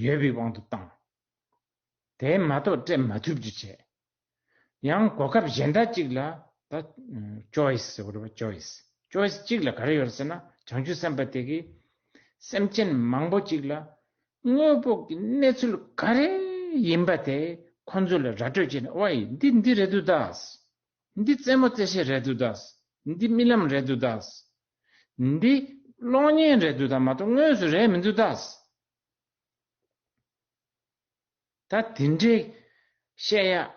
ཡོད་པའི་དབང་དུ་བཏང་། དེ་མ་གཏོགས་སྤྲད་མ་ཐུབ་རྒྱུ་བྱས། ཡང་གོ་སྐབས་གཞན་དག་ཅིག་ལ་ ད་choice་ཟེར་བ་རེད་པ། choice choice་གཅིག་ལ་ག་རེ་ཡོད་ཟེར་ན། བྱང་ཆུབ་སེམས་དཔའ་དེ་གིས་སེམས་ཅན་མང་པོ་ཅིག་ལ་དངོས་པོ་གི་གནས་ཚུལ་ག་རེ་ཡིན་པ་དེ་ཁོ་ཚོ་ལ་ར་སྤྲོད་བྱས་ནས། ཨོའི། འདི་འདི་རེད་འདུག་ད། འདི་རྩེད་མོ་རྩེད་བྱེད་རེད་འདུག་ད། འདི་རྨི་ལམ་རེད་འདུག་ད། འདི་གློག་བརྙན་རེད་འདུག་ད། མ་གཏོགས་དངོས་སུ་རེད་མི་འདུག་ད། ད་དེ་འདྲའི་བཤད་ཡག་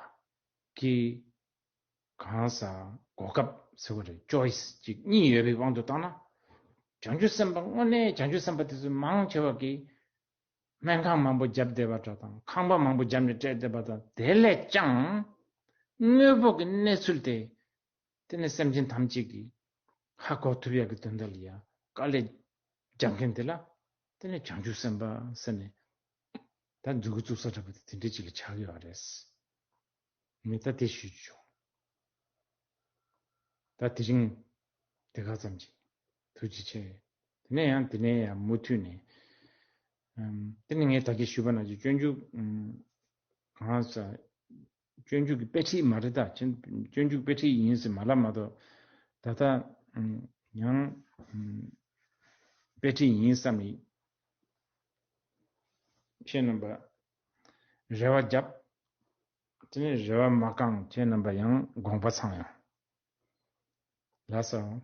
གི་གང་ཟག་གོ་སྐབས་ཟེར་བ་རེད། choice་གཅིག་གཉིས་ཡོད་པའི་དབང་དུ་བཏང་ན། བྱང་ཆུབ་སེམས་དཔའ་དངོས་གནས་བྱང་ཆུབ་སེམས་དཔའ་དེ་ཚོ་མང་ཆེ་བ་གིས་སྨན་ཁང་མང་པོ་བརྒྱབ་བསྡད་པ་འདྲ་དང་། ཁང་པ་མང་པོ་བརྒྱབ་ནས་སྤྲད་བསྡད་པ་དང་། དེ་ལས་ཀྱང་དངོས་པོ་གི་གནས་ཚུལ་དེ། དེ་ནས་སེམས་ཅན་ཐམས་ཅད་ཀྱིས་ཧ་གོ་ཐུབ་ཡག་གི་དོན་དག་ལ་ཡ་དཀའ་ལས་རྒྱག་མཁན་དེ་ལ། དེ་ནས་བྱང་ཆུབ་སེམས་དཔའ་ཟེར་ནས་ད་མཛུབ་གུ་བཙུགས་ས་འདྲ་པོ་དེ་དེ་འདྲ་ཅིག་ལ་ཆགས་ཡོད་རེད། ངས་ད་དེ་ཞུས་ཆོག་ད་དེ་རིང་དེ་ག་ཙམ་གྱིས་ཐུགས་རྗེ་ཆེ། དེ་ནས་ཡང་དེ་ནས་ཡང་མུ་མཐུད་ནས། ཨམ། དེ་ནས་ངས་ད་གིན་ཞུས་པ་ནང་བཞིན་སྤྱོད་འཇུག་ཨམ། གང་ཟག་སྤྱོད་འཇུག་གི་དཔེ་ཁྲིད་མ་རེད་ད། ཁྱེད་སྤྱོད་འཇུག་དཔེ་ཁྲིད་ཡིན་ཟེར་མ་ལབ་མ་གཏོགས། ད་ལྟ་ཨམ། ཡང་ཨམ། དཔེ་ཁྲིད་ཡིན་བསམ་ནས་ཁྱེད་རྣམ་པ་རེ་བ་བརྒྱབ། དེ་ནས་རེ་བ་མ་བསྐངས། ཁྱེད་རྣམ་པ་ཡང་དགོངས་པ་ཚང་ཡང་། ལགས་སོ།